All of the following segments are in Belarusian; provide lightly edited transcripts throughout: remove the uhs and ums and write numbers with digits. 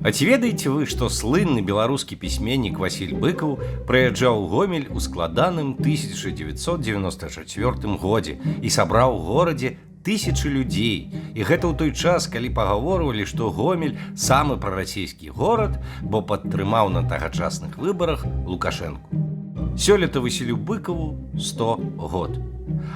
А ці ведаеце вы, што слынны беларускі пісьменнік Васіль Быкаў прыязджаў у Гомель у складаным 1994 годзе і сабраў у горадзе тысячы людзей. І гэта ў той час, калі пагаворвалі, што Гомель самы прарасійскі горад, бо падтрымаў на тагачасных выбарах Лукашэнку. Сёлета Васілю Быкаву 100 год.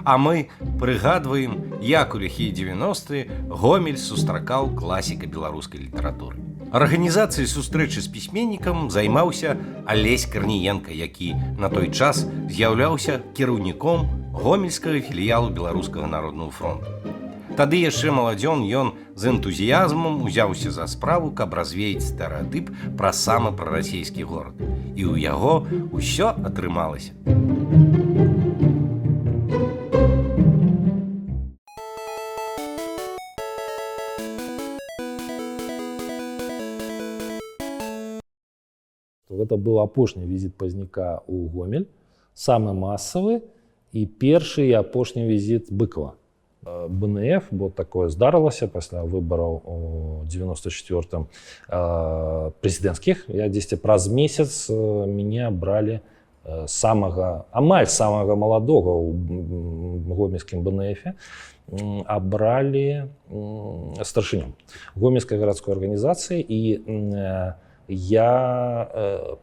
А мы прыгадваем, як у ліхія 90-е Гомель сустракаў класіка беларускай літаратуры. Арганізацыяй сустрэчы з пісьменнікам займаўся Алесь Карніенка, які на той час з'яўляўся кіраўніком гомельскага філіялу Беларускага народнага фронту. Тады яшчэ маладзён ён з энтузіязмам узяўся за справу, каб развеяць стэрэатып пра самы прарасійскі горад. І ў яго ўсё атрымалася. Гэта быў апошні візіт Пазняка ў Гомель, самы масавы і першы і апошні візіт Быкова. БНФ, бо такое здарылася пасля выбараў у 94-м прэзідэнцкіх. Я дзесьці праз месяц мяне абралі самага, амаль самага маладога ў гомельскім БНФе, абралі старшынём гомельскай гарадской арганізацыі, і я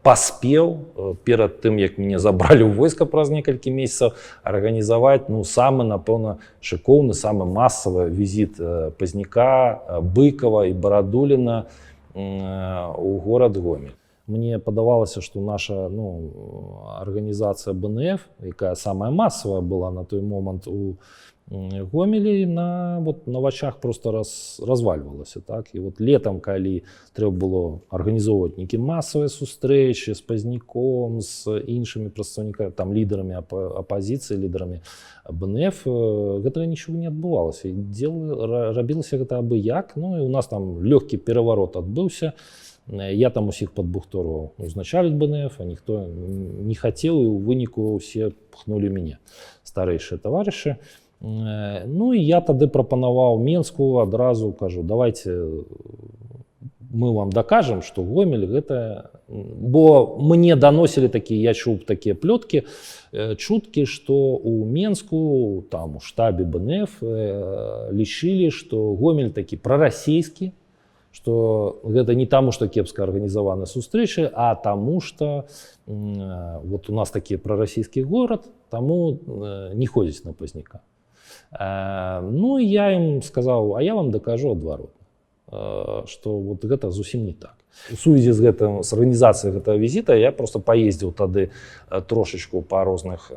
паспеў перад тым, як мяне забралі ў войска праз некалькі месяцаў, арганізаваць, ну, самы, напэўна, шыкоўны, самы масавы візіт Пазняка, Быкава і Барадуліна у горад Гомель. Мне падавалася, што наша, ну, арганізацыя БНФ, якая самая масавая была на той момант у Гомелі, на, вот, на вачах просто развальвалася. Так? І вот летом, калі трэба было арганізоўваць нейкія масавыя сустрэчы з Пазняком, з іншымі прадстаўнікамі, там, лідарамі апазіцыі, лідарамі БНФ, гэтага нічога не адбывалася. І рабілася гэта абы як. Ну, і у нас там лёгкі пераварот адбыўся. Я там усіх падбухторваў узначаліць БНФ, а ніхто не хацеў, і ў выніку ўсе пхнулі мяне, старэйшыя таварышы. Ну і я тады прапанаваў Менску адразу, кажу: давайте мы вам дакажам, што Гомель гэта... Бо мне даносілі такія, я чуў такія плёткі, чуткі, што ў Менску, там у штабе БНФ, лічылі, што Гомель такі прарасійскі, што гэта не таму, што кепска арганізаваны сустрэчы, а таму, што вот у нас такі прарасійскі горад, таму не ходзіць на Пазняка. Ну, і я ім сказаў: а я вам дакажу адваротна, што вот гэта зусім не так. У сувязі з гэтым, з арганізацыяй гэтага візіта, я просто паездзіў тады трошачку па розных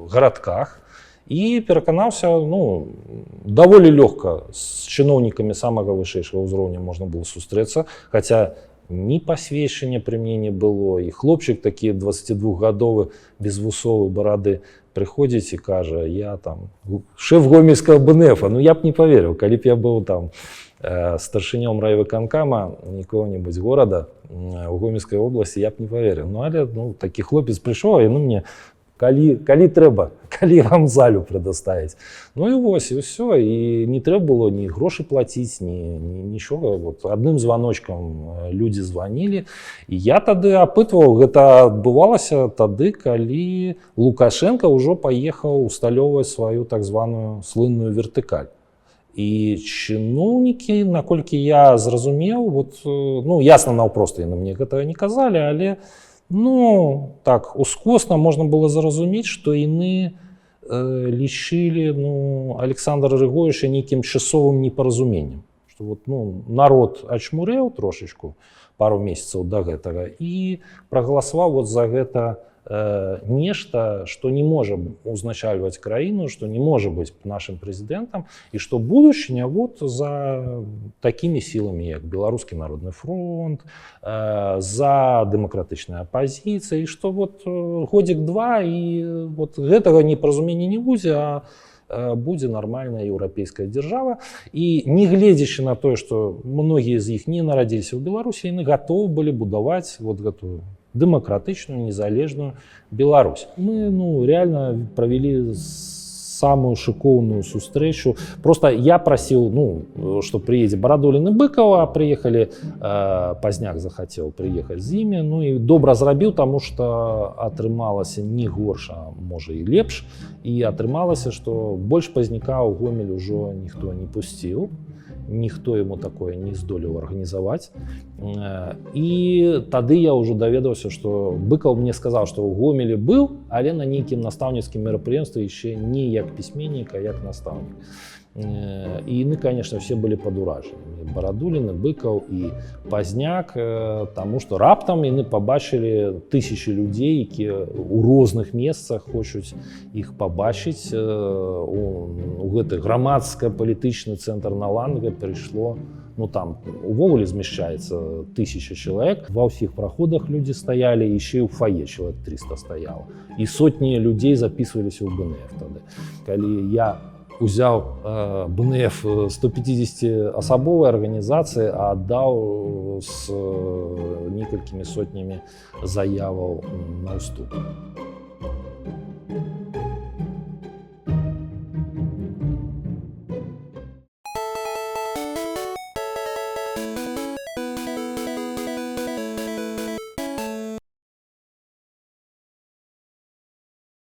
гарадках і пераканаўся, ну, даволі лёгка з чыноўнікамі самага вышэйшага ўзроўню можна было сустрэцца, хаця ні пасведчання пры мне не было, і хлопчык такі 22-гадовы без вусовы барады прыходзіць і кажа: я там шэф гомельскага БНФа. Ну, я б не поверыў, калі б я быў там старшынём райвыканкама якога-небудзь горада у Гомельскай обласці, я б не поверыў. Ну, але, ну, такі хлопец прыйшоў, і, ну, мне калі трэба, калі вам залю прадаставіць. Ну і вось, і ўсё. І не трэба было ні грошы плаціць, ні нічога. Вот адным званочкам людзі званілі. І я тады апытваў, гэта адбывалася тады, калі Лукашэнка ўжо паехаў усталёўваць сваю так званую слынную вертыкаль. І чыноўнікі, наколькі я зразумеў, вот, ну, ясна, наўпрост яны мне гэтага не казалі, але, ну, так, ускосна можна было зразумець, што яны лічылі, ну, Александра Рыгоевича нейкім часовым непаразуменнем. Што вот, ну, народ ачмурэў трошечку пару месяцаў до гэтага і прагаласаваў вот за гэта нешта, што не можа узначальваць краіну, што не можа быць нашым прэзідэнтам, і што будучыня вот за такімі сіламі, як Беларускі народны фронт, за дэмакратычнай апазіцыяй, што вот годзік-два і вот гэтага непаразумення не будзе, а будзе нармальная еўрапейская дзяржава. І не гледзячы на тое, што многія з іх не нарадзіліся ў Беларусі, яны гатовы былі будаваць вот гэтую дэмакратычную, незалежную Беларусь. Мы, ну, реально правялі Самую шыкоўную сустрэчу. Просто я прасіў, ну, что прыедзе Барадулін і Быкаў, прыехалі, Пазняк захацеў прыехаць з імі. Ну і добра зрабіў, таму что атрымалася не горш, а можа, і лепш. І атрымалася, что больш Пазняка ў Гомель ужо ніхто не пусціў, ніхто ему такое не здолеў арганізаваць. І тады я ўжо даведаўся, что Быкаў мне сказаў, что ў Гомелі быў, але на нейкім настаўніцкім мерапрыемстве, яшчэ не як пісьменнік, а як настаўнік. І яны, конечно, все былі пад уражаннямі: Барадуліны, Быкаў і Пазняк, таму что раптам яны пабачылі тысячи людзей, якія ў розных месцах хочуць іх пабачыць. У гэты грамадска-палітычны цэнтр на Ланга прыйшло, ну, там увогуле змяшчаецца 1000 чалавек, ва ўсіх праходах людзі стаялі, яшчэ ў фае чалавек 300 стаяла, і сотні людзей записываліся ў БНФ тады, калі я узяў БНФ 150 асабовай арганізацыі, а аддаў з некалькімі сотнямі заяваў на ўступ.